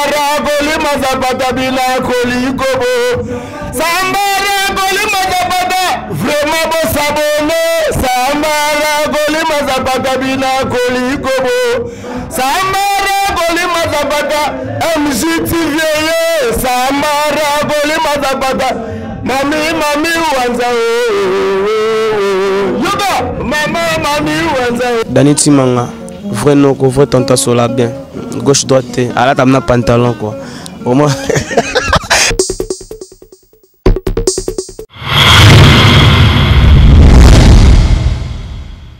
Rakoli mazapata bilakoli kobo Samba rakoli mazapata vraiment bosabone Samba rakoli mazapata bilakoli kobo Samba rakoli mazapata MGTV ye Samba rakoli mazapata Mami mami wanza oh, oh, oh. Yoka mama mami wanza oh. Dani Timanga vrai noko vrai tonton sola bien gauche droite te alata na pantalon quoi au moins.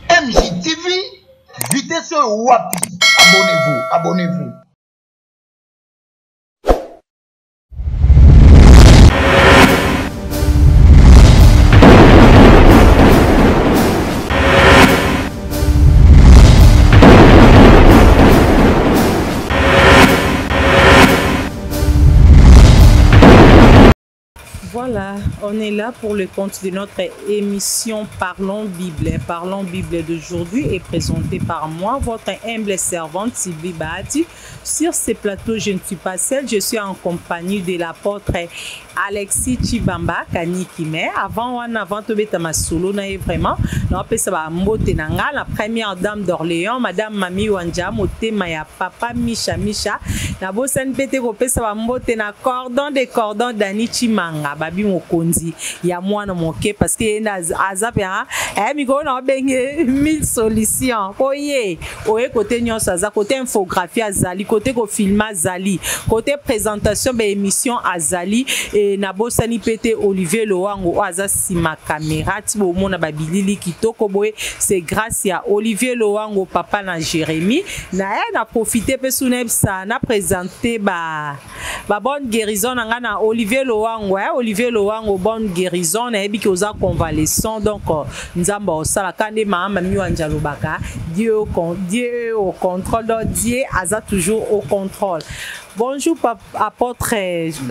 MJTV, vitesse wapi? Abonnez-vous, abonnez-vous. Voilà, on est là pour le compte de notre émission Parlons Bible. Parlons Bible d'aujourd'hui est présentée par moi, votre humble servante Sylvie Bahati. Sur ce plateau, je ne suis pas seule, je suis en compagnie de l'apôtre Alexis Chibamba Kanikime. Avant wana, avant tobeta masolo na ye vraiment, napesa ba mbote na nga, la première dame d'Orléans, madame Mami Wanja, motema ya papa Misha Misha. Nabosani mpe te kopesa ba mbote na cordon de cordon Dani Chimanga, babi mokonzi ya mwana moke parce que ye nde aza pe, hein, eh, mikolo na obenge 1000 solutions po ye oye kote nyonso aza, kote infographie azali, kote kofilme azali, kote présentation ba émission azali. E nabosani mpe te Olivier Lowango oyo aza nsima caméra ti bomona babilili kitoko boye, c'est grâce ya Olivier Lowango, papa na Jérémie. Na ye na profite mpe su nayebisa na présente ba ba bonne guérison na nga na Olivier Lowango, eh, Olivier Lowango, bonne guérison. Nayebi ki oza convalescent, donc Nzambe osalaka nde mama Mami Wanja alobaka Dieu au, Dieu au contrôle, donc Dieu aza toujours au contrôle. Bonjour papa, apôtre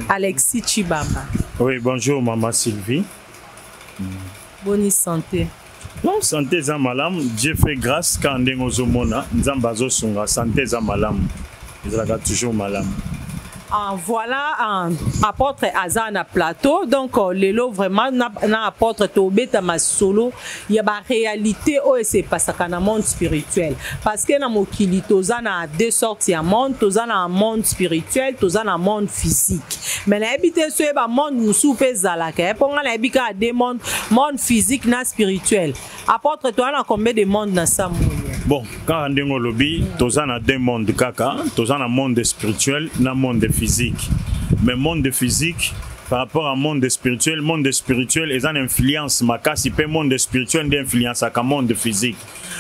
Alexis Chibamba. Oui, bonjour maman Sylvie. Bonne santé. Non, santé eza malamu, Dieu fait grâce kaka ndenge ozomona, Nzambe azosunga, santé eza malamu. Ezalaka toujours malamu. Ah, voilà un apôtre aza na plateau, donc lelo vraiment na, na apôtre tobeta masolo ya ba réalité oyo se passaka na monde spirituel, parce que na mokili toza na deux sortes ya monde, toza na monde spirituel, toza na monde physique. Mais nayebi te so ba monde mosusu mpe ezalaka mpo nga nayebi kaka deux monde, monde physique na spirituel. Apôtre, toza na combien de monde na sa moni? Bon, kaka ndenge olobi, toza na deux mondes kaka, toza na monde spirituel na monde physique. Mais monde physique par rapport à monde spirituel, monde spirituel eza na influence makasi mpe monde spirituel nde influenceaka monde physique.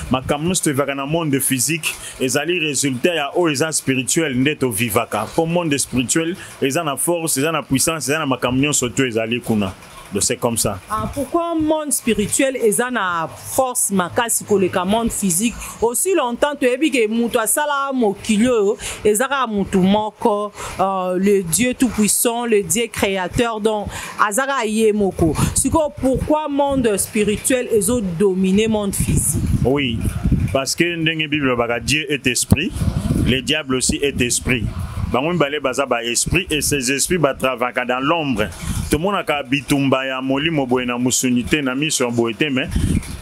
Makambo nyonso tovivaka na monde physique ezali résultat ya oyo eza spirituel nde tovivaka, mpo monde spirituel eza na force, eza na puissance, eza na makambo nyonso to ezali kuna. Donc c'est comme ça. Ah, pourquoi monde spirituel eza na force makasi koleka monde physique? Aussi longtemps toyebi ke moto asala mokili oyo eza kaka motu moko, le Dieu tout puissant, le Dieu créateur, donc aza kaka ye moko. Sikoyo pourquoi monde spirituel ezodomine monde physique? Oui, parce que ndenge Bible elobaka, Dieu est esprit, le diable aussi est esprit. Bango mibale baza ba esprit et ces esprits batravaka dans l'ombre. Tomonaka bitumba ya molimo boye na mosuni te, na miso ya boye te, mais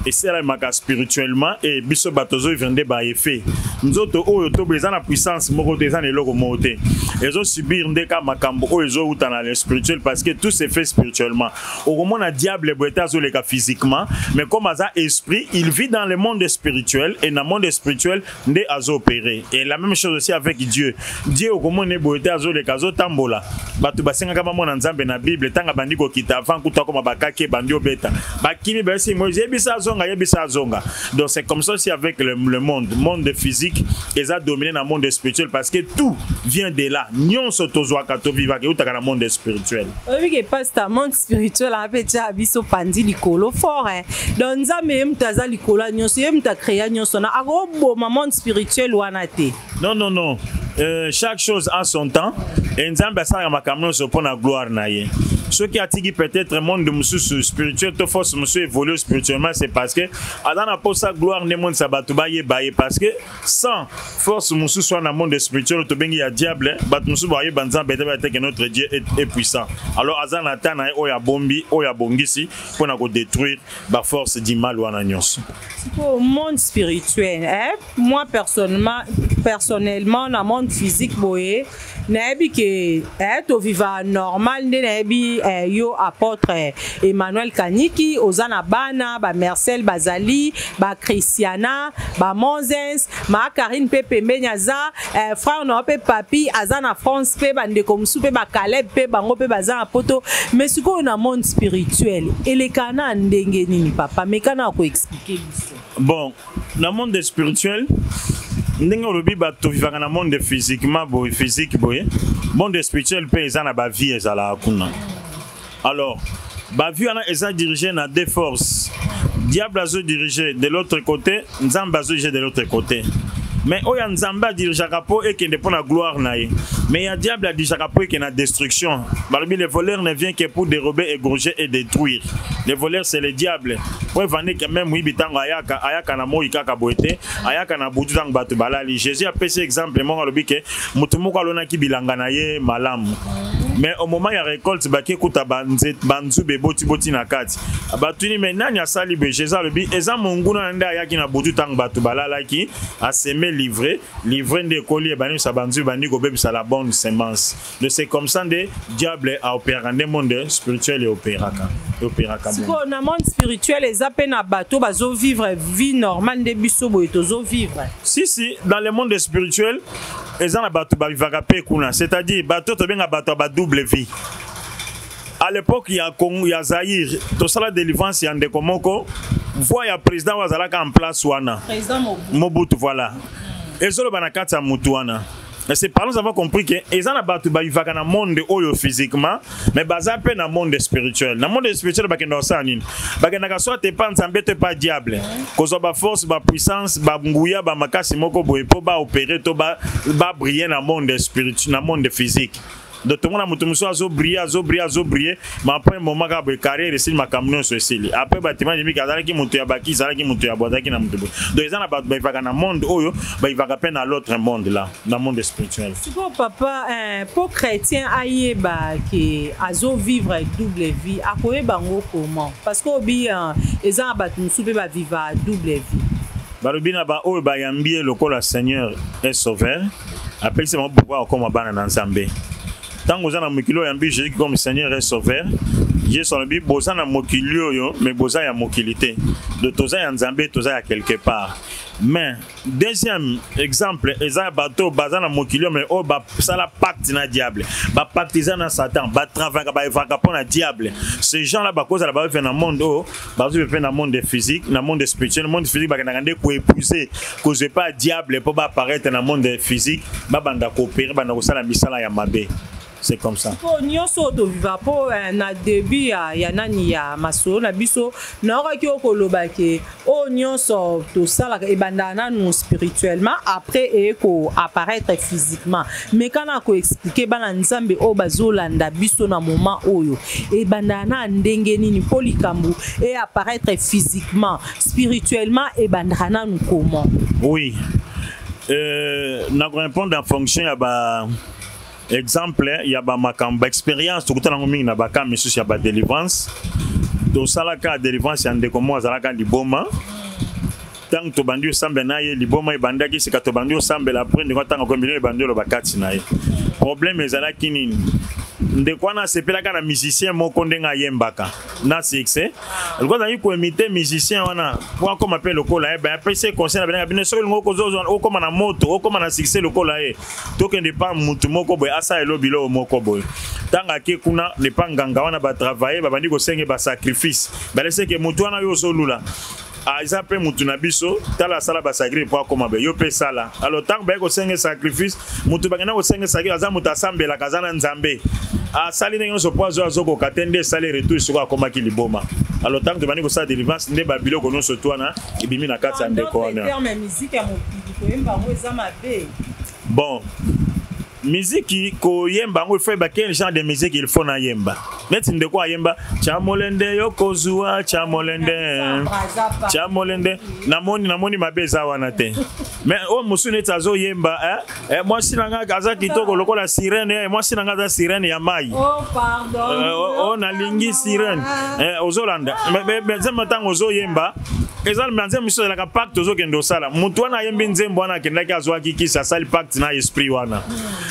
esalemaka spirituellement et biso bato ozovivre nde ba effet. Nzoto oyo tobo eza na puissance moko te, eza na eloko moko te, ezosubir nde ka makambo oyo ezowuta na le spirituel, parce que tout se fait spirituellement. Okomona diable boye te azoleka physiquement, mais comme aza esprit, il vit dans le monde spirituel et na monde spirituel nde azoopérer. Et la même chose aussi avec Dieu. Dieu okomona boye te azoleka, azotambola. Bato basengaka bamona Nzambe na Bible, ntango abandi kokita avant kutu akoma bakaki ebandi obeta, bakimi, bayesi Moïse, yebisa azonga, yebisa azonga. Donc c'est comme ça aussi avec le monde. Monde physique eza dominé na monde spirituel parce que tout vient de là. Nyonso tozwaka, tovivaka, eutaka na monde spirituel. Oyebi ke pasteur, monde spirituel ape tia biso pandi likolo fort, hein. Donc Nzambe ye moto aza likolo ya nyonso, ye moto acréa nyonso, na akoboma monde spirituel wana te. Non, non, non. Chaque chose a son temps et Nzambe asalaka makambo nyonso mpo na gloire na ye. Soki atiki peut-être monde mosusu spirituel to force mosusu évolue spirituellement, c'est parce que aza na mposa gloire nde emonisa bato bayeba ye, parce que sans force mosusu wana, monde spirituel tobengi ya diable, bato mosusu bayeba Nzambe te, bayeba te que notre Dieu est puissant. Alors aza na temps na ye oyo abombi, oyo abongisi mpo na kodétruire baforce du mal wana nyonso. Au monde spirituel, hein? Moi personnellement, na monde physique boye, nayebi ke toviva normal nde nayebi yo apôtre Emmanuel Kaniki, oza na bana, bamarcel bazali, baChristiana, bamoses, makarine mpe pembeni aza frère na yo mpe papi aza na France, mpe bandeko mosusu mpe bakaleb mpe bango mpe baza na Poto. Mais sikoyo na monde spirituel eleka na ndenge nini, papa? Meka na koexpliquer biso. Bon, na monde spirituel, ndenge olobi, bato vivaka na monde physiquement boye, physique boye, monde spirituel mpe eza na bavie ezalaka kuna. Alors bavie wana eza dirigé na deux forces: diable azodirige de l'autre côté, Nzambe azodirige de l'autre côté. Mais oyo ya Nzambe adirigeaka mpo ekende mpo na gloire na ye, mais ya diable adirigeaka mpo ekende na destruction. Balobi: "Le voleur ne vient que pour dérober, égorger et détruire." Le voleur, c'est le diable. Po evandi quand même moyibi, ntango ayaka, ayaka na moi kaka boye te, ayaka na butu ntango bato balali. Jésus apesi exemple moko, alobi ke motu moko alonaki bilanga na ye malamu, mais au moment ya récolte, bake kuta banzube ebotiboti na kati. Batuni: "Me nani asali boye?" Jésus alobi: "Eza monguna na nde ayaki na butu ntango bato balalaki, asemer l'ivraie. L'ivraie nde ekoli, ebandimisa banzube, bandi kobebisa la bonne semence." Donc c'est comme ça nde diable aopéraka, nde monde spirituel eopéraka, eopéraka. Sikoyo na monde spirituel eza mpe na bato bazovivre vie normale nde biso boye tozovivre? Si, si, dans le monde spirituel eza na bato bavivaka mpe kuna, c'est-à-dire bato tobenga bato ya badouble vie. À l'époque ya Congo, ya Zaïre, tosala délivrance ya ndeko moko, voix ya président oyo azalaka en place wana. Président Mobutu. Mobutu, voilà. Ezoloba na kati ya mutu wana. Et c'est par nous avons compris que eza na bato bavivaka na monde oyo physiquement, mais baza mpe na monde spirituel. Na monde spirituel bakendaka kosala nini? Bakendaka soit epa Nzambe to epa diable, kozwa baforce, bapuissance, banguya, bamakasi moko boye mpo baopérer to babriller na monde spirituel, na monde physique. Donc tomona moto mosusu azobriller, azobriller, azobriller, mais après moment kaka boye, carrière esili, makambo nyonso esili. Après batima ndimiki azalaki moto ya baki, azalaki moto ya bo, azalaki na moto boye. Donc eza na bato baivaka na monde oyo, baivaka mpe na l'autre monde là, na monde spirituel. Sikoyo papa, mpo chrétien ayeba ke azovivre double vie, akoyeba yango comment? Parce que obi eza na bato mosusu mpe baviva double vie. Balobi na baoyo bayambi ye lokola Seigneur et Sauveur, apekisi bango pouvoir akoma bana na Nzambe. Ntango oza na mokili oyo, oyambi Jésus comme Seigneur et Sauveur, Yesu alobi: "Boza na mokili oyo, mais boza ya mokili te." Donc toza ya Nzambe, toza ya quelque part. Mais deuxième exemple eza ya bato baza na mokili oyo, mais oyo basala pacte na diable, bapactiza na Satan, batravaka, baevaka mpo na diable. Ces gens là bakozala baofe na monde oyo, bazwi mpe na monde physique, na monde spirituel. Monde physique bakendaka nde koépouser, kozwa epa diable mpo baapparaître na monde physique, babanda koopérer, banda kosala misala ya mabe. C'est comme ça. Mpo nyonso oyo toviva, mpo na début ya nani ya masolo na biso, nayokaki oyo koloba ke oyo nyonso tosalaka ebandaka nanu spirituellement, après eye koapparaître physiquement. Mais kana koexpliquer bana Nzambe oyo bazolanda biso na moment oyo, ebandaka na ndenge nini mpo likambo eapparaître physiquement? Spirituellement ebandaka nanu comment? Oui, nakorépondre en fonction ya ba exemple ya bamakambo, baexpérience tokutana yango mingi na baka misusu ya badélivrance. Tosalaka délivrance ya ndeko moko azalaka liboma. Ntango tobandi osambela na ye, liboma ebandaki sika. Tobandi osambela, après ndeko ntango kombino ebandi oloba kati na ye. Problème ezalaki nini? Ndeko wana asepelaka na musicien moko, ndenge ayembaka na succès, alikuwa azalaki koimiter musicien wana po akóma mpe lokola ye. Apesi conseil na benanga bino: "Soki olingi okóma na moto, okóma na succès lokola ye, tokende pa mutu moko boye, asala elo biloko moko boye." Ntango ake kuna lepa nganga wana, batravaille, babandi kosenge basacrifice. Baleseke mutu wana oyo ozolula eza mpe mutu na biso, tala asala basacrifice mpo akóma be, yo mpe sala. Alors ntango baye kosenge sacrifice, mutu bakenda kosenge sacrifice aza mutu asambelaka, aza na Nzambe, asali ndenge nyonso mpo azwa, azokoka te, nde esali retour, sikoyo akomaki liboma. Alors ntango tobandi kosala délivrance, nde babiloko nyonso to wana ebimi na kati ya ndeko wana. Terme musique ya mokili, koyemba yango eza mabe? Bon. Miziki koyemba yango, il faut yeba quel genre de musique il faut nayemba. Neti ndeko ayemba Chamolende, yokozua Chamolende, Chamolende, namoni mabe eza wana te. Mais oyo mosusu neti azoyemba eh, eh, mwasi na nga aza kitoko lokola sirène, eh, mwasi na nga aza sirène ya mai. Oh, pardon. Eh, oh, oh, nalingi sirène, eh, ozolanda. Mais nzembo ntango ozoyemba eza na nzembo mosusu ezalaka pacte ozokende osala. Motu wana ayembi nzembo wana, akendaki, azwaki kisi, asali pacte na esprit wana.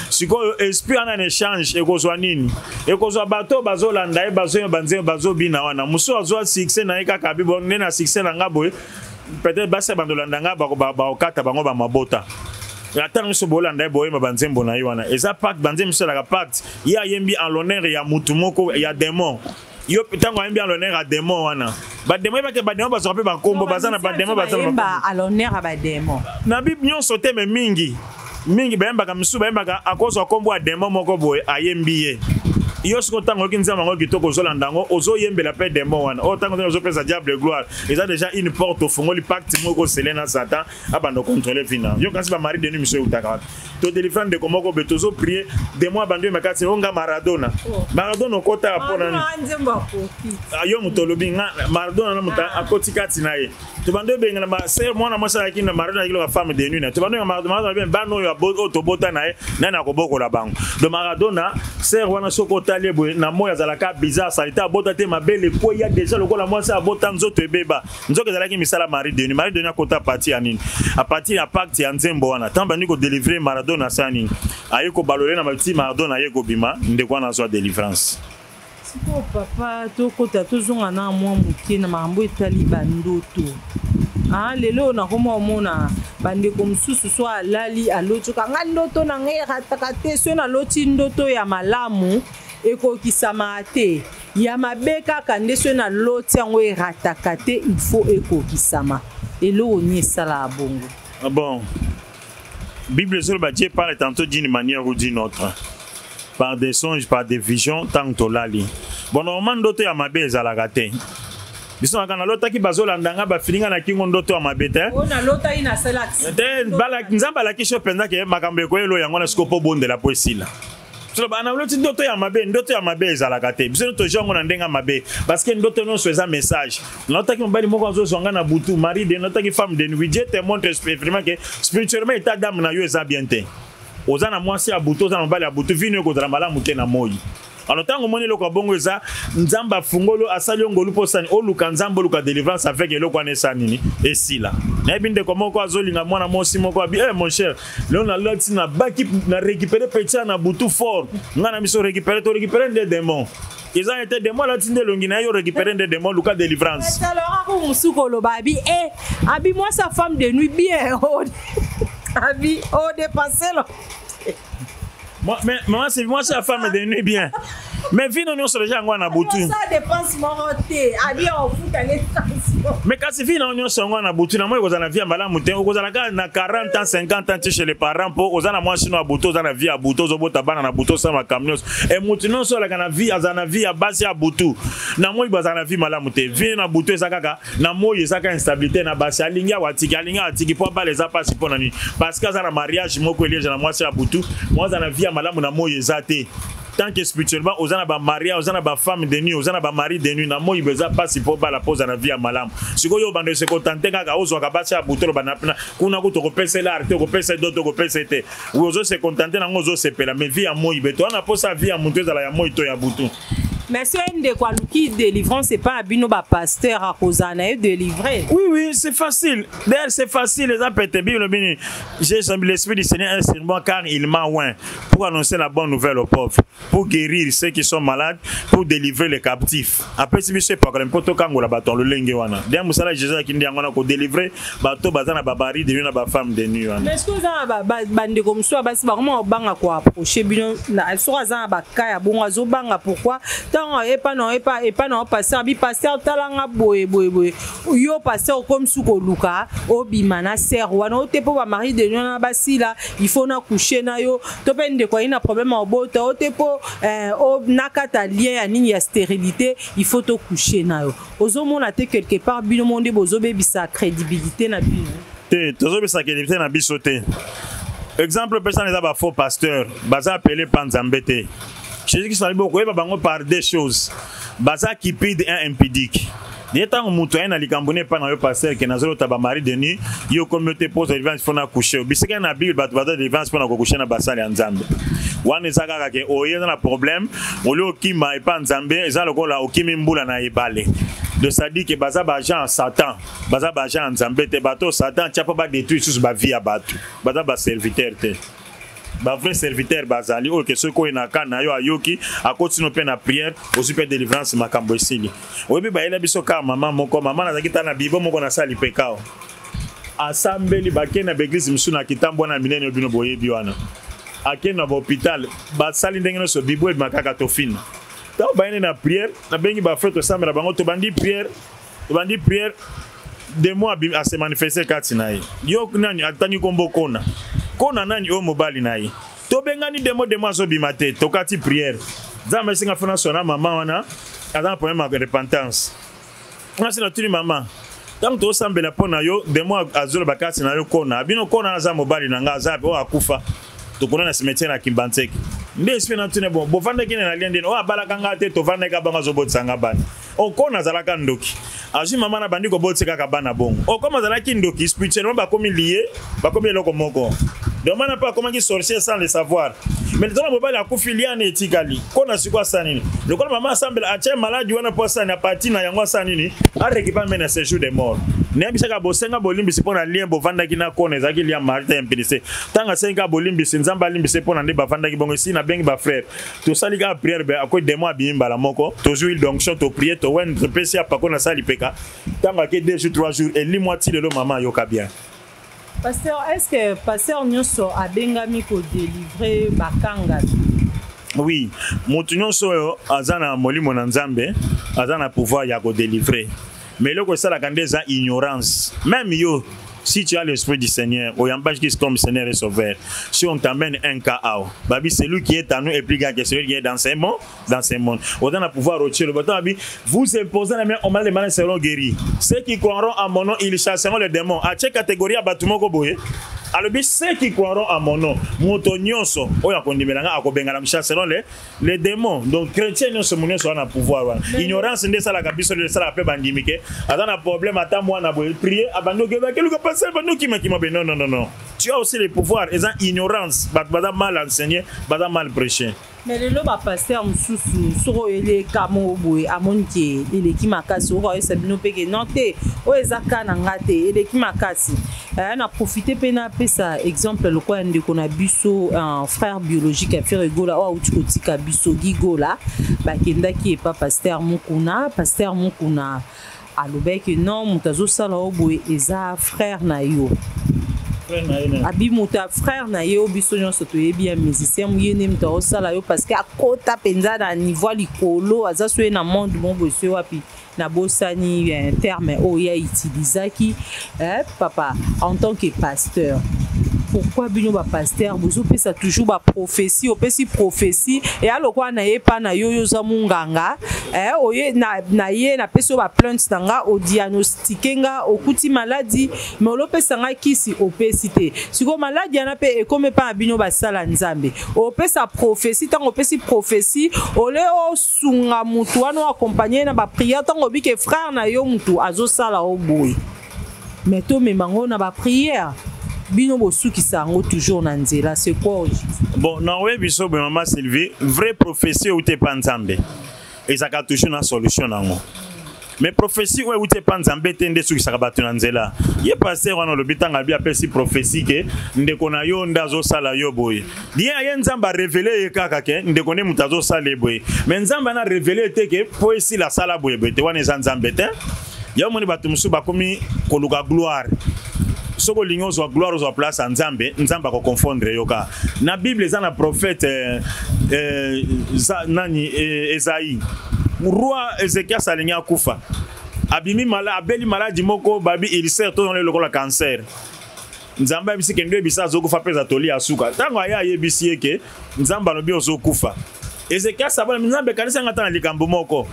Sikoyo esprit wana na échange ekozwa nini? Ekozwa bato oyo bazolanda ye, bazoyemba nzembo, bazobina wana. Mosusu azwa succès na ye kaka abi bon, nde na succès na nga boye, peut-être basi ya bandolanda nga bakokata bango bamabota. Ata nyonso bolanda ye, boyemba banzembo na ye wana, eza pacte. Banzembo mosusu ezalaka pacte. Ye ayembi en l'honneur ya mutu moko ya démon. Yo ntango ayembi en l'honneur ya démon wana, badémon yebake, badémon bazwaka mpe bankombo, baza na badémon, baza na Bayemba à l'honneur ya badémon? Na bible nyonso te, mais mingi mingi bayembaka. Misusu bayembaka, akozwa nkombo ya démon moko boye, ayembi ye. Yo siko ntango oyoki nzambe yango kitoko, ozolanda yango, ozoyembela mpe démon wana. Oyo ntango ozopesa diable gloire, eza déjà une porte ofungoli, pacte moko osele na Satan, abanda contrôler vie na yo. Kasi bamari de nuit miso eutaka wapi? Todélivrer ndeko moko be, tozoprie, démon abandi oyo makasi onga Maradona. Maradona okotaka mpona nini? Nzembo akoki. Ah, yo moto olobi nga Maradona na moto akoti kati na ye. Tobandi obengana basœur, mwana mwasi azalaki na Maradona, azalaki loka femme de nuit na. Tobandi obenga Maradona, Maradona bien, bana oyo oyo tobota na ye, nani akobokola bango? Donc Maradona, sœur wana, soki otali ye boye na moi, azalaka bizarre, asali te, abota te, mabele ekweya déjà lokola mwasi abota, nzoto ebeba. Nzoto ezalaki misala mari de nuit. Mari de nuit akota à partir ya nini? À partir ya pacte ya nzembo wana. Ntango bandi kodélivrer Maradona, asala nini? Aye kobalole na bati Maradona, aye kobima. Ndeko wana azwa délivrance. Sikoyo papa, tokota, tozonga na mwa moke na makambo etali bandoto. Ah, lelo nakoma omona bandeko mosusu so alali, aloti oka nga ndoto na ngai erataka te. So naloti ndoto ya malamu, ekokisamaka te, ya mabe kaka nde so naloti yango erataka te, il faut ekokisama. Eloko nini esalaka bongo? Ah bon, Bible ezoloba Dieu parle tantôt d'une manière ou d'une autre, par des songes, par des visions. Ntango tolali, bon, normalement ndoto ya mabe ezalaka te. Biso naka nalotaki bazolanda nga, bafilinga na kingo, ndoto ya mabe te. Oyo nalotaki nasala te. Nzambe alakisi yo mpenza ke makambo ekoyelo yango na sikoyo mpo obondela mpo esila. Toloba naloti ndoto ya mabe, ndoto ya mabe ezalaka te. Biso tozwa yango na ndenge ya mabe, parce que ndoto nyonso eza message. Nalotaki mobali moko azozwa nga na butu, mari de, nalotaki femme de nuit. Dieu te montre vraiment que spirituellement état d'âme na yo eza bien te. Oza na mwasi ya butu, oza na mobali ya butu, vino ekozala malamu te na moi. Alors ntango omoni eloko ya bongo, eza Nzambe afungoli, asali yo ngolu mpo osani oluka Nzambe, oluka délivrance avec eloko wana esala nini? Esila. Nayebi ndeko moko azolinga mwana mwasi moko, abi: "Eh, mon cher, lelo nalati, nabaki na récupéré petit na butu fort." Ngai na biso récupéré, to récupéré nde démon. Eza ete démon alati nde elongi na ye, yo récupéré nde démon, luka délivrance. Alors ako mosuku koloba abi e abi mwasi ya femme de nuit bien, abi odépense lo. Moi, mais moi, c'est moi, c'est la femme de nuit bien. Mais vie non nyonso déjà yango na butu. Ça dépense moko te, abi ofuta les transport. Mais kasi vie na nyonso yango na butu, na moi okozala na vie ya malamu te. Okozala kaka na 40 ans, 50 ans ti chez les parents mpo oza na mwasi no ya butu, oza na vie ya butu, ozobota bana na butu, osala makambo nyonso. E motu nyonso alaka na vie, azala na vie ya basi ya butu. Na moi bazala na vie malamu te. Vie na butu eza kaka, na moi eza kaka instabilité na basi. Alingi awa atiki, alingi awa atiki, mpo abala eza mpasi. Mpo na nini? Parce que aza na mariage moko eliege na mwasi ya butu. Mwa aza na vie ya malamu na moi eza te. Tant que spirituellement oza na bamariage, oza na bafemme de nuit, oza na bamari de nuit, na moi eza mpasi mpo bala, mpo oza na vie ya malamu. Sikoyo obanda ose kotante kaka ozwaka basi ya butu, oloba kuna kutu okopesela arte, okopesa dot, okopesa te. Ozose contenter nango, ozosepela, mais vie ya moi beto wana, mposa vie ya motu ezala ya moi to ya butu. Mais soki ndeko aluki délivrance epai ya bino bapasteur, akozala na ye délivré? Oui, c'est facile. D'ailleurs, c'est facile. Eza pete. Bible elobi: j'ai l'esprit du Seigneur est sur moi, car il m'a oint pour annoncer la bonne nouvelle aux pauvres, pour guérir ceux qui sont malades, pour délivrer les captifs. Apesi biso epakola mpo tokangola bato ya lolenge wana. Nde mosala Jésus akindi yango wana, kodélivrer bato baza na bamari de nuit, na bafemme de nuit wana. Mais soki oza na bandeko mosusu ya basi, bakoma kobanga koapprocher bino. Soki aza na baka ya bongo, azobanga. Pourquoi? Ntango epa na epa na pasteur, abi: "Pasteur, talanga boye boye boye." Yo pasteur okomi su koluka obima na sœur wana o te, mpo bamari de nuit wana basila, il faut na coucher na yo. To mpe ndeko ayi na problème ya obota o te, mpo nakata lien ya nini, ya stérilité, il faut to coucher na yo. Ozomona te quelque part bino mo nde bozobebisa crédibilité na bino? Te, tozobisa crédibilité na biso te. Exemple opesana eza bafaux pasteur, baza appelé pa Nzambe te. Jésus Christ alobi okoyeba bango par deux choses: baza cupide, un impudique. Ye ntango moto aye na likambo ne epai na yo, pasteur, ke nazolota bamari de nuit, yo okomi yo te mpo délivrance mpo na couche. Bisika na Bible bato baza délivrance mpo na kokouche na basali ya Nzambe wana, eza kaka ke oye eza na problème, olie okima epai Nzambe, eza lokola okimi mbula na ebale. De c'est-à-dire ke baza baagent ya Satan, baza baagent ya Nzambe te. Bato Satan atia mpo badétruire susu bavie ya bato, baza baserviteur te. Bavrai serviteur bazali oyo ke soki oyo na ka na yo ayoki, akotino mpe na prière, ozwi mpe délivrance, makambo esili. Oyebi, bayela biso kaka mama moko, mama nazalaki ta na bibo moko nasali pekao, asambeli, bakei na baeglise mosusu na kitambo wana minene oyo bino boyebi wana, akei na bahôpital, basali ndenge nyonso, bibo ebima kaka tofina. Ntango bayeni na prière, nabengi bafrère, tosambela bango, tobandi prière, tobandi prière, démon ase manifeste kati na ye. Yo nani? Atangi kombo kona kona nani oyo mobali na ye. Tobengani démon, démon azobima te. Tokati prière, Nzambe esenga fona sona mama wana aza na problème ya repentance. Wana natuni mama: ntango tozosambela mpo na yo, démon azoloba kati na yo kona bino, kona aza mobali na nga, aza oyo akufa, tokona na cimetière na Kimbantseke. Nde esprit natuni: bon, bovandaki na lia ndeni? Oyo abalaka nga te, tovandaki bango, azobotisa nga bana. Okona azalaka ndoki, azwi mama na bandi kobotisa kaka bana bongo. Okoma azalaki ndoki spirituellement, bakomi lié, bakomi eloko moko. Donc mana mpe akomaki sorcier sans le savoir. Mais tona mobali akufi, liane etikali kona. Sikoyo asala nini? Lokola mama asambela, atie maladi wana mpo asala apati na yango, asala nini? Arécupère mpe na séjour de mort. Nayebisaka bosenga bolimbisi mpo na lien bovandaki na kona, ezalaki lien mari te, impudicité. Ntango asengi kaka bolimbisi, Nzambe alimbisi mpo na nde bavandaki bongo. Esi nabengi bafrère, tosali kaka prière, be akoyi, démon abimi mbala moko. Tozwi huile d'onction, toprie, towene, topesi apako na sali peka. Ntango ake 2 jours, 3 jours, elimwa. Ti lelo mama ayoka bien. Pasteur, est ce que pasteur nyonso abengami kodélivre bakangami? Oui, moto nyonso oyo aza na molimo na Nzambe aza na pouvoir ya kodélivre. Mais eloko esalaka nde eza ignorance. Même yo, si tu as l'esprit du Seigneur, oyamba Christ comme Seigneur et Sauveur, si on t'amène un cas awa, babi celui qui est en nous est plus grand que celui qui est dans ce monde, dans ce monde. Autant na pouvoir retirer le bâton, babi, vous imposez la main aux malades, les malades seront guéris. Ceux qui croiront à mon nom, ils chasseront les démons. À chaque catégorie, à bato moko boye. Alobi ceux qui croiront à mon nom, moto nyonso oyo akondimela nga akobengana, chasseront les démons. Donc chrétien nyonso, mo nyonso wana pouvoir wana. Ignorance nde esalaka biso lelo, esalaka mpe bandimi ke aza na problème, ata mwana boye, prier, abandi okebakeluka pasteur, abandi okimakima be. Non, non, non, non, tu as aussi le pouvoir. Eza ignorance, bato baza mal enseigné, baza mal prêché. Mais lelo bapasteur mosusu, soki oyeleka moko boye, amoni ke eleki makasi, okoka oyesa bino mpe ke non te, oyo eza ka na nga te, eleki makasi. Na profite mpe napesa exemple lokola ya ndeko na biso, frère biologique ya Ferre Gola oyo awuti kotika biso, Gigola. Bakendaki epa pasteur Mokuna. Pasteur Mokuna alobaki: non, moto azosala oyo boye eza frère na yo. Abi moto ya frère na ye oyo biso nyonso toyebi ya musicien, ye nde moto aosala yo, parce que akota mpenza na niveau ya likolo, aza so ye na monde mo boye, so ye wapi, nabosani terme oyo ye autilisaki. Papa, en tant que pasteur, pourquoi bino bapasteur bozopesa toujours baprophétie? Opesi prophétie, eya lokola na ye epa na yo, oyo oza monganga, oye na ye, napesi yo baplainte na nga, odiagnostike nga, okuti maladi, mais olopesa nga kisi, opesi te. Sikoyo maladi wana mpe ekomi epa na bino basala Nzambe, opesa prophétie. Ntango opesi prophétie, ole osunga mutu wana, oaccompagne na baprière. Ntango obike frère na yo mutu azosala o boye, mais tomema ngo na baprière, bino bosukisa yango toujours na nzela. C'est quoi? Bon, naoyebi biso boye, mama Sylvie, vraie prophétie euti epa Nzambe ezalaka toujours na solution nango. Mais prophétie oyo euti epa Nzambe te nde esukisaka bato na nzela. Ye pasteur wana olobi, ntango abi apesi prophétie ke ndeko na yo nde azosala yo boye, ye aye, Nzambe arévéler ye kaka ke ndeko nde moto azosala ye boye, mais Nzambe ana révéler te ke mpo esila asala boye boye te. Wana eza Nzambe te. Ya omoni bato mosusu bakomi koluka gloire. Soki olingi ozwa gloire, ozwa place ya Nzambe, Nzambe akoconfondre yo kaka. Na Bible eza na prophète nani, Esaïe. Roi Ezekias alingi akufa, abimi mala, abeli maladi moko, babi ulcère to lokola cancer. Nzambe ayebisi: kende oyebisa, azokufa mpe eza toli ya suka. Ntango aye, ayebisi ye ke Nzambe alobi ozokufa. Ezekias abona Nzambe, kanisa nga ata na likambo moko.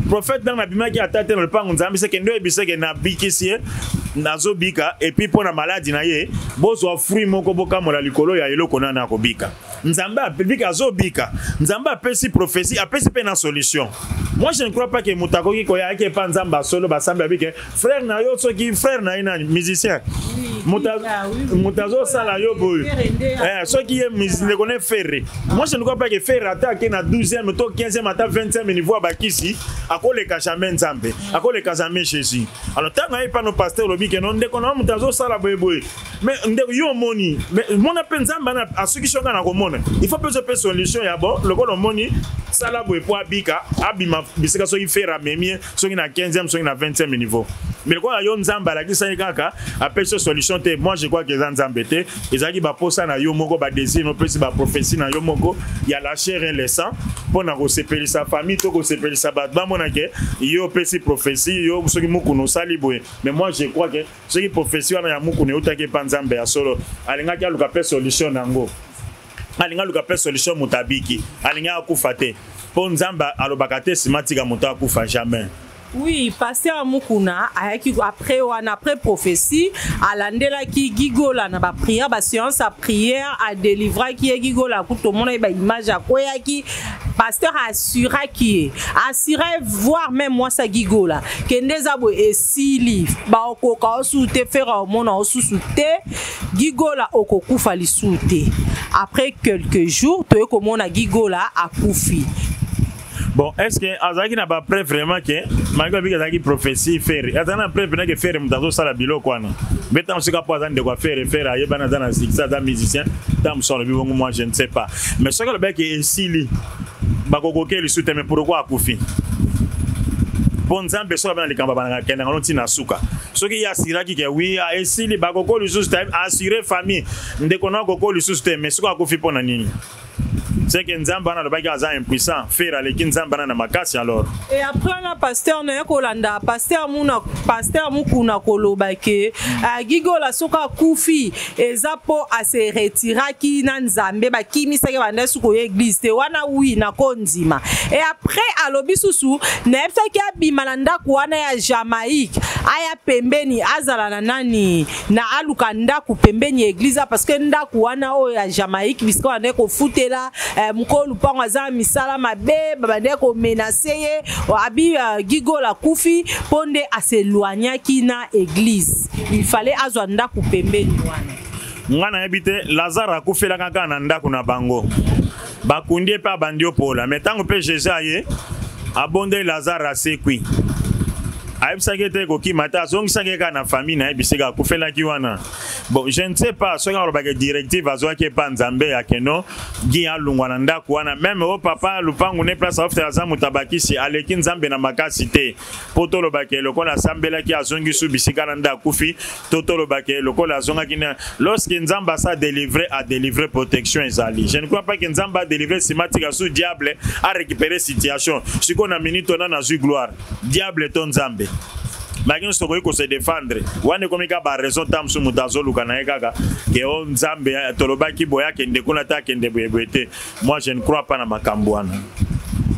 Prophète ntango nabimaki ata te na lopango, Nzambe se kende oyebisa ke nabikisi ye. Azobika, et puis mpo na maladi na ye, bozwa fruit moko, bokamola likolo ya eloko nani akobika. Nzambe apibika, azobika. Nzambe apesi prophétie, apesi mpe na solution. Moi, je ne crois pas que moto akoki koya ake epa Nzambe asolo basambi abike frère na yo, soki frère na ye nani, musicien, moto azosala yo boye, soki ye ndeko ne Ferre. Moi, je ne crois pas que Ferre, ata ake na 12e to 15e, ata 20e niveau ya bakisi, akoleka jamais Nzambe, akoleka jamais Jésus. Alors ntango aye pano, pasteur olobi ke no, ndeko na yo moto azosala boye boye, mais ndeko yo omoni, mais mona mpe Nzambe ana asuki soki na komona, il faut mpe mpe solution ya bon. Lokola omoni, sala boye po abika, abima bisika soki Ferre amemi ye soki na 15e, soki na 20e niveau. Mais lokola yo Nzambe alakisaki kaka, apesi yo solution te, moi je crois que eza Nzambe te, ezalaki baposa na yo moko, badésir, opesi baprophétie na yo moko ya la chair et le sang, mpo na kosepelisa famille to kosepelisa bato, bamona ke yo opesi prophétie, yo soki Mukuna osali boye. Mais moi, je crois que soki prophétie wana ya Mukuna eutaki epa Nzambe ya solo, alingaki aluka mpe solution nango, alingi aluka mpe solution. Moto abiki, alingi akufa te, mpo Nzambe alobaka te nsima tika moto akufa, jamais. Oui, pasteur Mukuna ayaki après wana, après prophétie, alandelaki Gigola na baprière, baséance ya prière, adelivraki ye. Gigola kutu tomona ye baimage, akweyaki. Pasteur assuraki ye, assuré voire même mwasi ya Gigola kende eza boye, esili, baokoka osusu te, Ferre omona osusu te, Gigola okokufa lisusu te. Après quelques jours, toye komona Gigola akufi. Bon, est ce que azalaki na bapreuve vraiment ke, malgré abiki azalaki prophétie, Ferre azalaki na preuve mpena ke Ferre moto azosala biloko wana? Mpe ntango soki apo aza ndeko ya Ferre, Ferre ayebani, aza na succès, aza musicien, ntango mosusu alobi bongo, moi je ne sais pas. Mais soki alobaki esili, bakokoki lisusu te, mais pourquoi akufi? Mpo Nzambe soki abana likambo, abanaka akendaka no ntina suka. Soki ye asiraki ke oui, esili, bakoko lisusu te, assure famille, ndeko na akoko lisusu te, mais soki akufi, mpo na nini? C'est que Nzambe wana alobaki aza impuissant? Ferre aleki Nzambe wana na makasi alors. Et après wana, pasteur na ye kolanda pasteur Muna, pasteur Mukuna koloba ke Gigola soki akufi, eza mpo ase retiraki na Nzambe, bakimisaki, banda suki oyo église te wana. Oui, nakondima. Et après alobi susu, nayebisaki abima na ndako wana ya Jamaïque, aya pembeni, azala na nani, na aluka ndako pembeni ya église, parce que ndako wana oyo ya Jamaïque, bisika bandeki kofutela, mokolo lupango aza misala mabe, babandeki komenacer ye. Abi Gigola akufi mpo nde aseloignaki na église, il fallait azwa ndako pembeni wana. Nga nayebi te. Lazare akufelaka kaka na ndako na bango, bakundi ye mpe abandi opola. Mais ntango mpe Jésus aye, abondeli, Lazare asekwi, ayebisaki ete ekokima te, azongisaki ye kaka na famille na ye bisika akufelaki wana. Bon, je ne sais pas soki alobaki directive azwaki epa Nzambe ya keno gi alungwa na ndako wana. Même o papa lupangu ne place aofutela, aza moto abakisi, aleki Nzambe na makasi te, mpo tolobaki lokola asambelaki, azongi su bisika na nde akufi, to tolobaki lokola azongaki na. Lorsque Nzambe asa délivrer, adélivrer, protection ezali. Je ne crois pas que Nzambe adélivrer, nsima tika su diable arécupérer situation. Sikoyo na minute wana nazwi gloire, diable to Nzambe? Baki nyonso tokoki kose défendre. Wana ekomi kaka baraison. Ta mosusu moto azoluka na ye kaka ke o Nzambe tolobaki boye, akende kuna te, akende boyeboye te. Moi, je ne crois pas na makambo wana.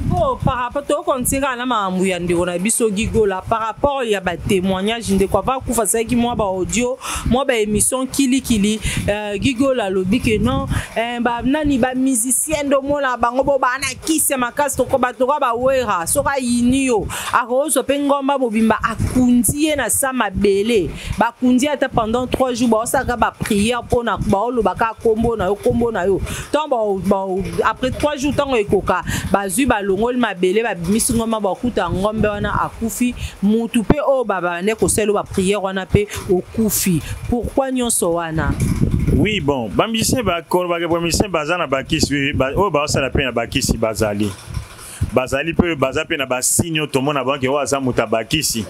Bon, par rapport, tokontinue kaka na makambo ya ndeko na biso Gigola. Par rapport ya batémoignage, ndeko ava akufa, asalaki mwa baaudio, mwa baémission kilikili. Gigola alobi ke non, nani, bamusicien nde omona bango bo baa na kisi ya makasi, bato ka bawera, soki ayini yo, akozwa mpe ngomba mobimba, akundi ye na sa mabele, bakundi ye ata pendant 3 jours, baosalaka baprière mpona baolobaka kombo na yo, kombo na yo. Ntango après 3 jours, ntango ekoka, bazwi, balongoli mabele, babimisi ngomba, bakuta ngombe wana akufi, mutu mpe oyo babande kosala baprière wana mpe okufi. Pourquoi nyonso wana? Oui, bon, bamusicien, bamusicien baza na bakisi oyo baosala mpe na bakisi, bazali mpe baza mpe na basigne oyo tomona banke oyo aza moto ya bakisi.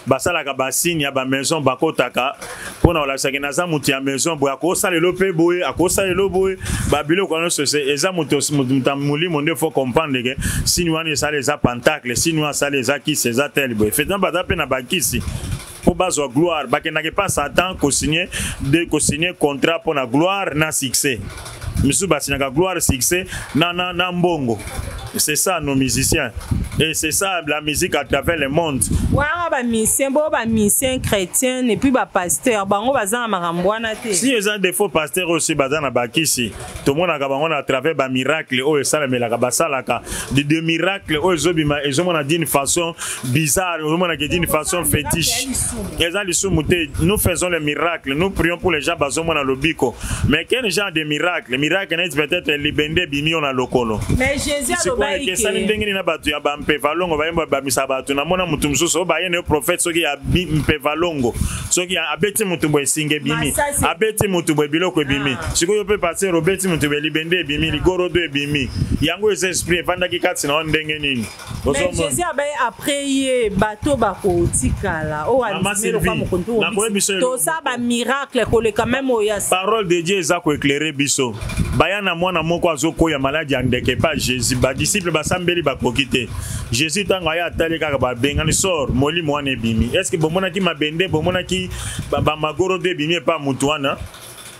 Basalaka basigne ya bamaison, bakotaka mpona kolakisaki naza moto ya maison boye, akosala elo mpe boye, akosala elo boye. Babiloko wana nyonso eza moto ya molimo nde faut comprendre ke signe wana esala eza pentacle, signe wana asala eza kisi, eza tel boye. Effectivement, baza mpe na bakisi mpo bazwa gloire. Bakendaka epa Satan kosigne de kosigne contrat mpo na gloire na succès. Misusu basignaka gloire, succès na mbongo. C'est ça nos musiciens. Et c'est ça la musique à travers le monde. Wana ba musicien, bo ba musicien chrétien et puis ba pasteur, bango baza na makambo wana te. Si eza des faux pasteurs aussi baza na bakisi. Tomonaka bango na travers ba miracle oyo esalamelaka, basalaka de miracle oyo ezobima, ezomona d'une façon bizarre, ozomona ke d'une façon fétiche. Eza lisumu te. Nous faisons les miracles, nous prions pour les gens bazomona lobiko. Mais quel genre de miracle? Miracle neti peut-être libende bimi na lokolo. Mais Jésus alobaki ke esali ndenge nini na bato ya bampeva longo bayemba bamisa bato. Namona motu mosusu oyo baye na yo prophète soki ya mpeva longo, soki abeti motu boye esinga ebimi, abeti motu boye biloko ebimi. Sikoyo mpe pasteur obeti motu boye libende ebimi, ligorodo ebimi. Yango eza esprit evandaki kati na yo ndenge nini? Mais Jésus abaye après ye bato bakotikala oyo Mama andimi lokola Sylvie, mokonzi oyo nakoyebi biso eloko tosala ba miracle koleka même oyo ya Parole de Dieu eza koéclairer biso. Baya na mwana moko azokoya maladi ya ndeke pa Jésus, badisciple basambeli bakoki te. Jésus ntango aya atali kaka babengani sor molimo wana ebimi. Est ce que bomonaki mabende, bomonaki bamagorodo ebimi epa mutu wana?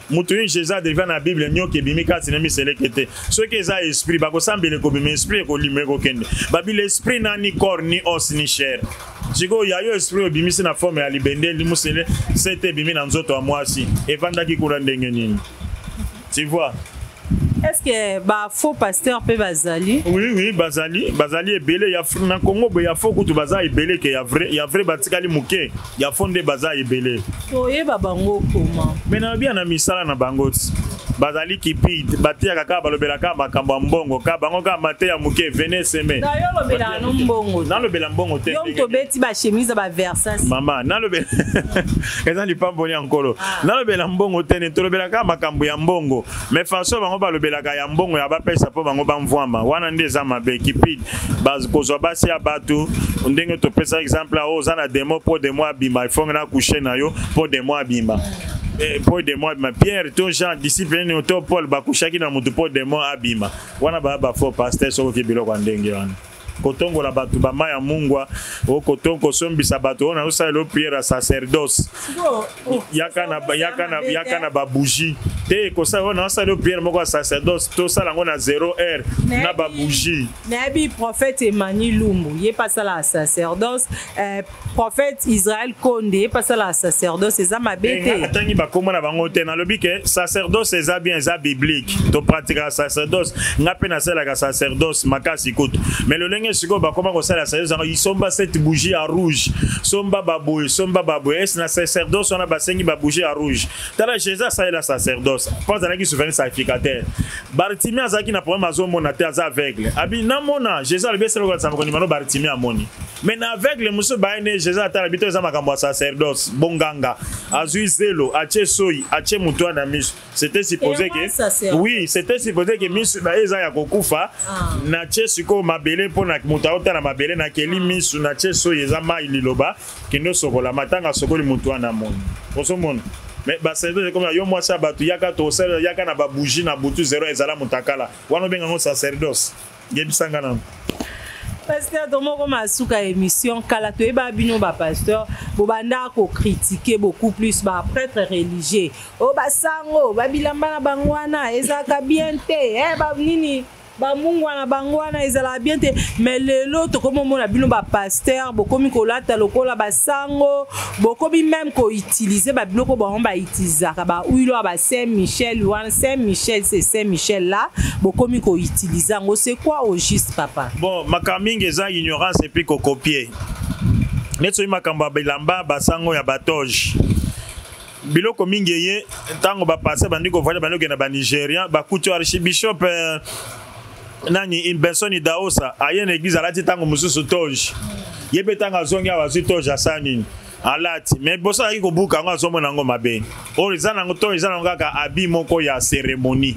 Mutu oyo Jésus adeliva na Bible nyoka ebimi kati na miseleke te. Soki eza esprit bakosambela ekobima, esprit ekolima ekokende. Babi l'esprit n'a ni corps ni os ni chair. Sikoyo ya yo esprit obimisi na forme ya libende limusele sete ebimi na nzoto ya mwasi evandaki kuna ndenge nini? Tu vois? Est-ce que ba faux pasteur pe bazali? Oui, bazali, bazali ebele ya na Congo boye ya faux kutu baza ebele ke ya vrai, ya vrai batikali moke, ya faux nde baza ebele. Toyeba bango comment? Mais na bien na misala na bango ti. Bazali cupide, batiyaka kaka balobelaka makambo ya mbongo, kaka bango kaka mateya moke, venez semer. Na yo lobela no mbongo. Nalobela mbongo te. Yo moto obeti ba chemise ba Versace. Mama, nalobela eza lipamboli ya nkolo. Nalobela mbongo te, ne tolobelaka makambo ya mbongo. Mais façon bango balobelaka ya mbongo ya bapesa mpo bango bamvwama, wana nde eza mabe. Cupide, kozwa basi ya bato ndenge topesa exemple oyo oza na demo mpo demo abima, il faut na coucher na yo mpo demo abima. Mpo demo abima. Pierre to Jean disciple nini to Paul bakushaki na mutu mpo demo abima. Wana ba ba faux pasteur soki biloko ya ndenge wana. Kotongola bato ba mai ya mungwa, o kotongo kosombisa bato oyo nazosalela o prière ya sacerdoce. Yaka na, yaka na, yaka na ba bougie. Te kosala oyo nazosalela o prière moko ya sacerdoce, tosala yango na 0 heure na ba bougie. Nayebi prophète Emmanuel Lumbu, ye pa sala sacerdoce, prophète Israël Konde, ye pa sala sacerdoce, eza mabe te. Nga atangi bakoma na bango te, nalobi ke sacerdoce eza bien, eza biblique. To pratika sacerdoce, nga pe nasalaka sacerdoce makasi kutu. Mais lolenge sikoyo bakoma kosala sacerdoce yango, somba cette bougie ya rouge, somba baboye, somba baboye. Est-ce na sacerdoce wana basengi ba bougie ya rouge? Tala Jésus asalela sacerdoce, po azalaki souverain sacrificateur. Bartimée azalaki na problème, azomona te, aza aveugle. Abi namona Jésus alobi esala lokola nzambe kondima no Bartimée amoni. Mais na aveugle mosusu baye ne Jésus atala bito eza makambo ya sacerdoce, bonganga. Azui zelo, atie soyi, atie mutu na miso. C'était supposé que oui, c'était supposé que miso na eza ya kokufa. Na tie sikoyo mabele mpo na moto aotala mabele na keli miso, na tie soyi eza mai liloba, kende sokola matanga sokoli mutu wana amoni. Ozomona? Mais ba sacerdoce comme yo mwasi ya bato yaka tosala yaka na ba bougie na butu zéro ezala mutakala. Wana obenga ngo sacerdoce. Yebisanga nanu. Pasteur Tomoko masuka émission kala toyeba bino ba pasteur bobanda ko critiquer beaucoup plus ba prêtre religieux. O basango ba bilamba na bango wana ezalaka bien te. Ba nini ba mungwa na bango wana ezalaka bien te. Mais lelo tokomi omona bino ba pasteur bokomi kolata lokola basango, bokomi même ko utiliser ba biloko bango ba utilisaka ba huile ya ba Saint Michel wana, Saint Michel c'est Saint Michel là, bokomi ko utiliser yango, c'est quoi au juste papa? Bon, makambo mingi eza ignorance et puis ko copier. Neti soki makambo ya bilamba basango ya batoge. Biloko mingi eye ntango ba passer bandi ko voyager bandi kokende ba Nigérian, bakuti archibishop nani Benson Idahosa aye na église alati ntango mosusu toge. Ye mpe ntango azongi awa azwi toge asala nini? Alati. Mais boso azalaki kobuka yango azomona yango mabe. Oyo eza nango to eza nango kaka habit moko ya cérémonie.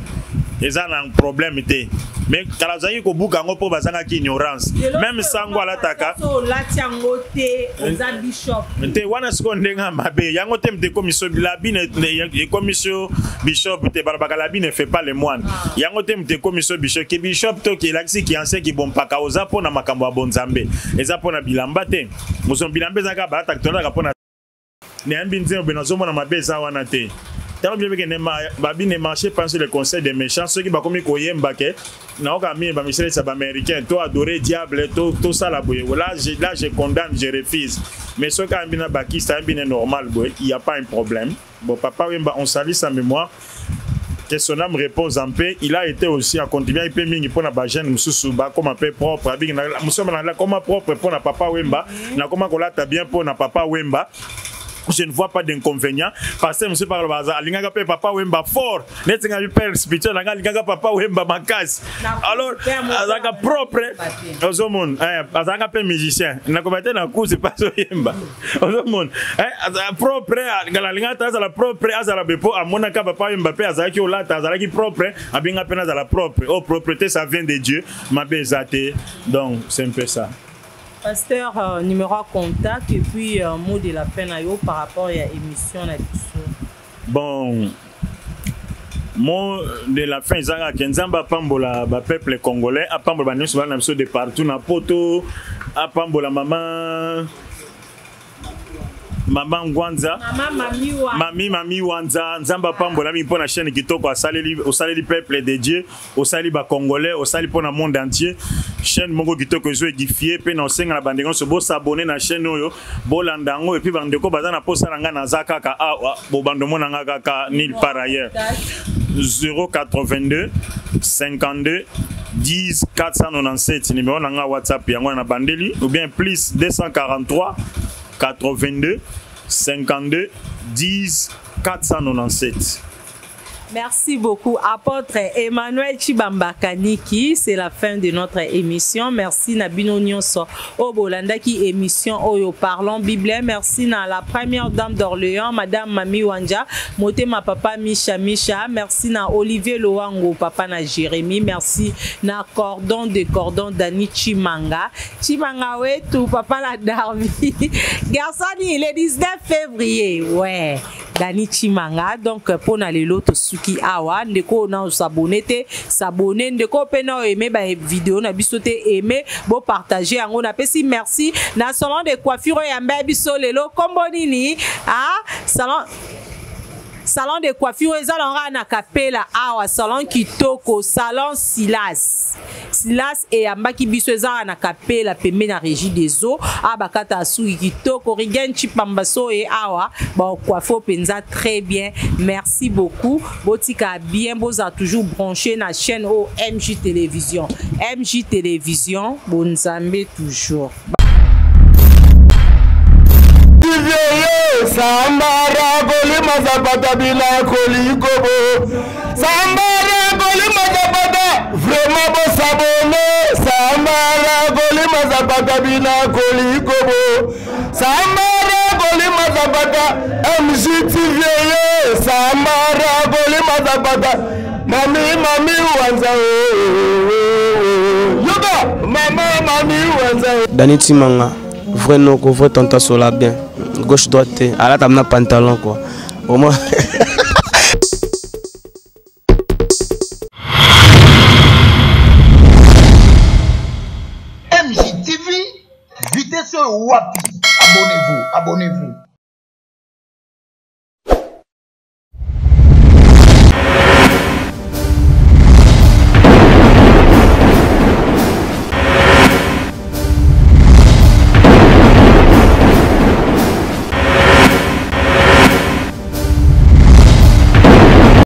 Eza na problème te. Mais kala azalaki kobuka yango mpo bazangaki ignorance. Même sango alataka. So olati yango te, oza bishop. Te wana sikoyo ndenge ya mabe. Yango te mte ekomi so l'habit ne, ne, ekomi so bishop te, balobaka l'habit ne fait pas le moine. Yango te mte ekomi so bishop. Ki bishop to ki elakisi ki ancien ki bompaka oza mpo na makambo ya bonzambe. Eza mpo na bilamba te. Moso bilamba ezalaka balataka, tolataka mpo na nayambi nzembo, be nazomona mabe eza wana te. Ntango bien ke babi ne marchez pas sur le conseil des méchants, soki bakomi koyemba ke naoka mingi bamisalisa baaméricain to adore diable tosala boye, là je, là je condamne, je refuse. Mais soki ayambi na bakista, ayambi ne normal boye, il y a pas un problème. Bon, Papa Wemba, on salue sa mémoire, que son âme repose en paix. Il a été aussi à contribuer mpe mingi mpona bajeune mosusu bakoma mpe propre. Abingi mosusu nakoma propre mpona Papa Wemba, nakoma kolata bien mpona Papa Wemba. Je ne vois pas d'inconvénient parce que monsieur parle baza alingaka mpe Papa Wemba fort, neti nga père spirituel nanga alingaka Papa Wemba makasi. Alors azalaka propre, ozomona, azalaka mpe musicien, nakoba te na kusi mpasi oyemba, ozomona propre, alingaka te azala propre, azala bepo amonaka Papa Wemba mpe azalaki olata, azalaki propre, abinga mpe nazala propre. Oh, propreté, ça vient de Dieu, mabe eza te. Donc c'est un peu ça. Pasteur, numéro à contact et puis mot de la fin na yo par rapport à émission na biso. Bon, mot de la fin ezalaka ke Nzambe apambola bapeuple congolais, apambola banyonso bana na biso de partout na poto, apambola mama Ngwanza. Mama Mami wa. Mami Wanza. Nzambe apambola mingi mpo na chaîne kitoko asaleli, osaleli peuple de Dieu, osali bacongolais, osali mpo na monde entier. Chaîne moko kitoko ezo édifie mpe na osenga na bandeko nyonso bosabone na chaîne oyo, bolanda yango. Et puis bandeko baza na posa na ngai, naza kaka awa, bobando mona nga kaka nulle part ailleurs. 082 52 10 497, numéro na nga WhatsApp yango na bandeli, ou bien plus 243 82 52 10 497. Merci beaucoup, apôtre Emmanuel Chibamba Kaniki. C'est la fin de notre émission. Merci na bino nyonso oyo bolandaki émission oyo Parlons Bible. Merci na la première dame d'Orléans, Madame Mami Wanja, Motema papa Misha Misha. Merci na Olivier Loango, papa na Jérémy. Merci na cordon de cordon Dani Chimanga. Chimanga wetu, papa la Darby. Garçon, il est 19 février. Ouais. Dani Chimanga. Donc mpona lelo tosuki awa. Ndeko na osabone te, s'abonner. Ndeko mpe na oaime bavideo na biso te, aime, bopartage yango. Napesi merci na salon de coiffure oyo yamba ya biso lelo. Nkombo nini? Ah, salon de coiffure eza nango na Kapela awa, salon kitoko, salon Silas. Silas eyambaki biso, eza na Kapela, pembe na Régie des Eaux. Awa bakata asuki kitoko. Rigen Chipamba so ye awa bacoiffe mpenza très bien. Merci beaucoup, botika bien, bozala toujours branché na chaîne o MJ Télévision, MJ Télévision, bonzambe toujours. Sambara kolima zapata bila kolikobo, sambara kolima zapata, vraiment bosabone. Sambara kolima zapata bila kolikobo, sambara kolima zapata, MGTV, sambara kolima zapata, mami Wanza, yoka mama Mami Wanza. Dani Timanga, vrai noko, vrai tanta sola bien. Gauche droite te, alata na pantalon quoi. Au moins MJTV, vitesse wapi? Abonnez-vous, abonnez-vous.